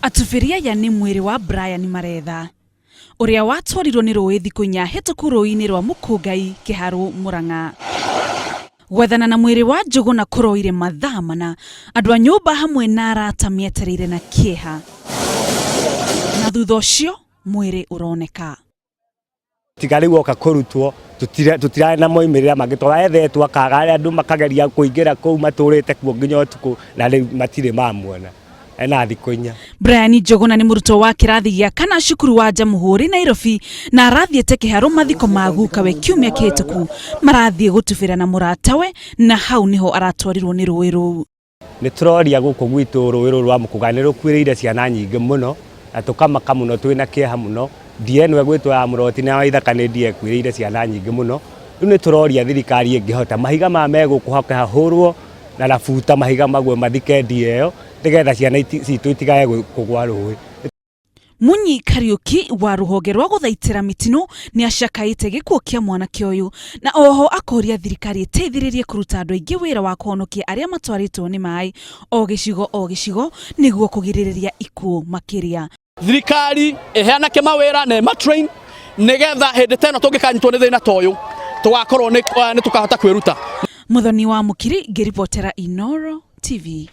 Atubĩri aya nĩ mwĩrĩ wa Brian maretha ũrĩa watwarirwo nĩ rũĩ thikũ inya hĩtũku rũĩ-inĩ rwa Mũkũngai, Kĩharũ, Mũrang'a. Gwethana na mwĩrĩ wa Njũgũna kũroire mathaa mana, andũ a nyũmba hamwe na arata metereire na kĩeha, na thutha ũcio mwĩrĩ ũroneka. Tiga rĩu oka kũrutwo tũtirarĩ na moimĩrĩra mangĩ tũrethetwo akaga arĩa andũ makageria kũingĩra kũu matũrĩte kuo nginya ũtukũ na rĩu matirĩ mamuona ena thikũ inya. Brian Njũgũna nĩ mũrutwo wa kĩrathi gĩa kana cukuru wa Jamhuri Nairobi na arathiĩte kĩharũ mathiko ma gukawe kiumia kĩhĩtũku. Marathiĩ gũtubĩra na mũratawe na hau nĩho aratwarirwo nĩ rũĩ rũu. Nĩ tũroria gũkũ gwitũ rũĩ rũrũ rwa Mũkũga nĩ rũkuĩrĩire ciana nyingĩ mũno na tũkamaka mũno twĩna kĩeha mũno. Ndia ĩno ĩgwĩtwo ya Mũroti na ya Waithaka nĩ ndia ĩkuĩrĩire ciana nyingĩ mũno. Rĩu nĩ tũroria thirikari ĩngĩhota mahiga maya me gũkũ hahũrwo na rabuta mahiga magwe mathike ndia ĩyo nĩgetha ciana citũ itigae kũgwa rũĩ. Munyi Kariuki wa rũhonge rwa gũthaitĩra mĩtino nĩ acakaĩte gĩkuũ kĩa mwanake ũyũ na oho akoria thirikari ĩteithĩrĩrie kũruta andũ aingĩ wĩra wa kũhonokia arĩa matwarĩtwo nĩ maĩ o gĩcigo o gĩcigo nĩguo kũgirĩrĩria ikuũ makĩria. Thirikari ĩheanake mawĩra na ĩmatrain nĩgetha hĩndĩ ta ĩno tũngĩkanyitwo nĩ thĩna ta ũyũ tũgakorwo nĩ tũkahota kwĩruta. Muthoni wa Mukiri ngĩribotera Inooro TV.